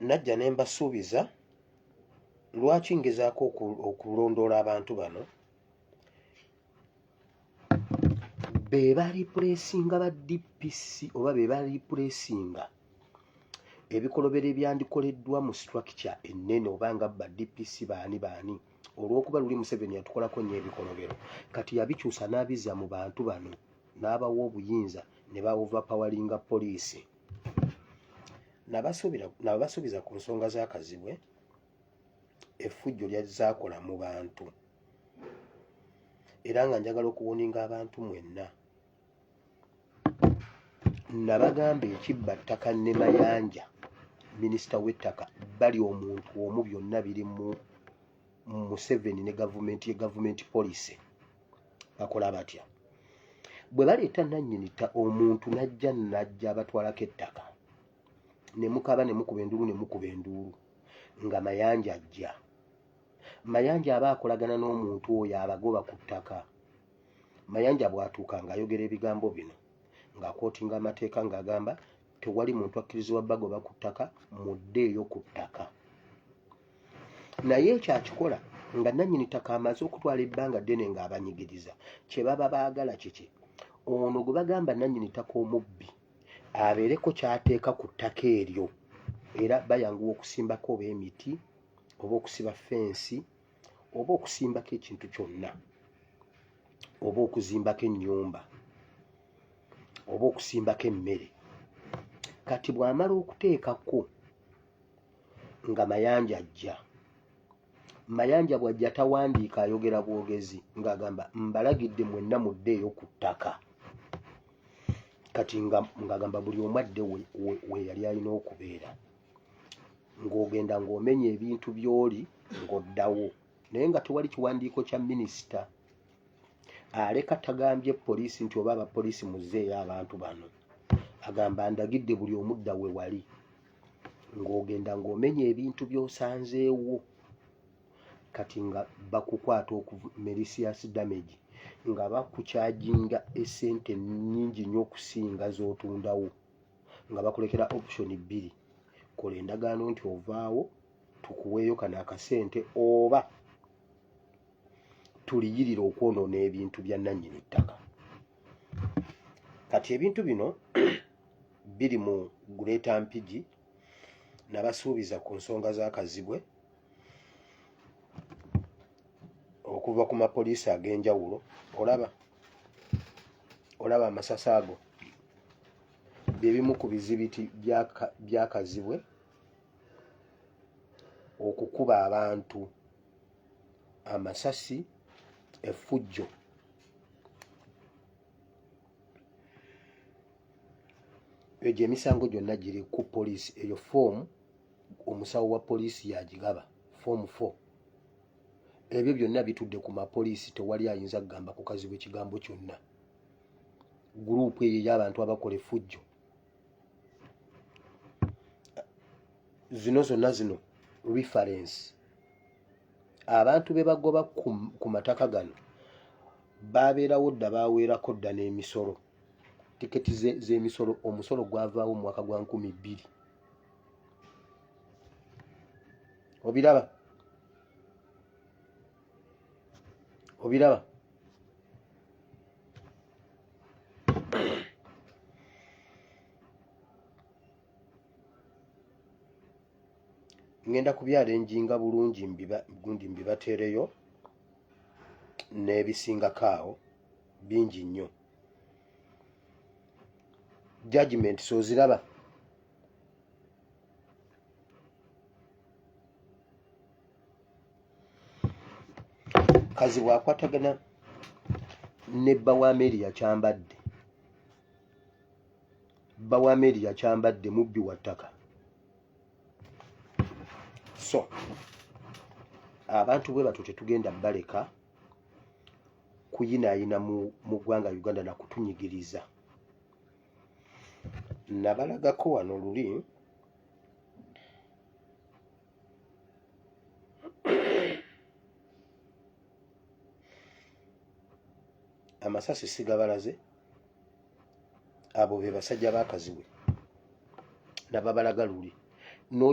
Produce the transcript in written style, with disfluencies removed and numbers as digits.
Najja ne mbasuubiza lwaki ngezaako okulondoola abantu bano be balipulesinga ba DPC oba be balipulesinga ebikolobero ebyandikoleddwa mu structure ennene oba nga ba DPC baani baani olw'okuba luli Museveni yatukolako nnyo ebikolobero kati yabikyusa n'abizza mu bantu bano n'abawa obuyinza ne ba overpowering'a poliisi. Nabasuubiza ku nsonga za Kazibwe effujjo lyazaakola mu bantu era nga njagala okuwoninga abantu mwenna. Nabagamba ekibba ttaka ne Mayanja minisita w'ettaka bali omuntu omu byonna biri mu Museveni ne gavumenti ye gavumenti policy bakola batya bwe baleeta nannyini tta omuntu najja najja abatwalako ettaka ne mukaaba ne mukuba enduulu ne mukuba enduulu nga Mayanja ajja Mayanja aba akolagana n'omuntu oyo abagoba ku ttaka Mayanja bw'atuuka ng'ayogera ebigambo bino ng'akootinga amateeka ng'agamba tewali muntu akkirizibwa bagoba ku ttaka muddeeyo ku ttaka naye ekyo akikola nga nannyini ttaka amaze okutwala ebbanga ddene ng'abanyigiriza kye baba baagala kiki ono gwe bagamba nannyini ttaka omubbi abeereko ky'ateeka ku ttaka eryo era bayanguwa okusimbako oba emiti oba okusiba fensi oba okusimbako ekintu kyonna oba okuzimbako ennyumba oba okusimbako emmere kati bw'amala okuteekako nga Mayanja ajja Mayanja bw'ajja tawandiika ayogera bwogezi ng'agamba mbalagidde mwenna muddeeyo ku ttaka kati ng'agamba buli omu adde we yali alina okubeera ng'ogenda ng'omenya ebintu by'oli ng'oddawo naye nga tewali kiwandiiko kya minisita aleka tagambye poliisi nti oba abapoliisi muzzeeyo abantu bano agamba ndagidde buli omudda we wali ng'ogenda ng'omenya ebintu by'osanzeewo kati nga bakukwata malicious damage nga bakukyajinga esente nnyingi nnyo okusinga z'otundawo nga bakulekera option bbiri kola endagaano nti ovaawo tukuweeyo kano akasente oba tuliyirire okwonoona ebintu bya nannyini ttaka kati ebintu bino biri mu Greater Mpigi nabasuubiza ku nsonga za Kazibwe okuva ku mapoliisi ag'enjawulo olaba olaba amasasi ago bye bimu ku bizibiti bya Kazibwe okukuba abantu amasasi effujjo egyo emisango gyonna giri ku poliisi eyo foomu omusawo wa poliisi yagigaba foomu 4 ebyo byonna bitudde ku mapoliisi tewali ayinza kugamba kukazibwa ekigambo kyonna guruupu eyo ey'abantu abakola effujjo zino zonna zino reference abantu be bagoba ku mataka gano babeerawo dda baweerako dda n'emisolo tiketi z'emisolo omusolo gwavaawo mu mwaka gwa 2000 obiraba obiraba ngenda kubyalenjinga bulungi gundi mbibateereyo n'ebisingako awo bingi nnyo judgment soziraba Kazibwe akwatagana ne bba wa Ameria Kyambadde. Bba wa Ameria Kyambadde mubbi wa ttaka. So abantu bwe batyo tetugenda baleka kuyinaayina mu ggwanga Uganda na kutunyigiriza. Nabalagako wano luli amasasi sigabalaze abo be basajja bakazibwe nababalaga luli.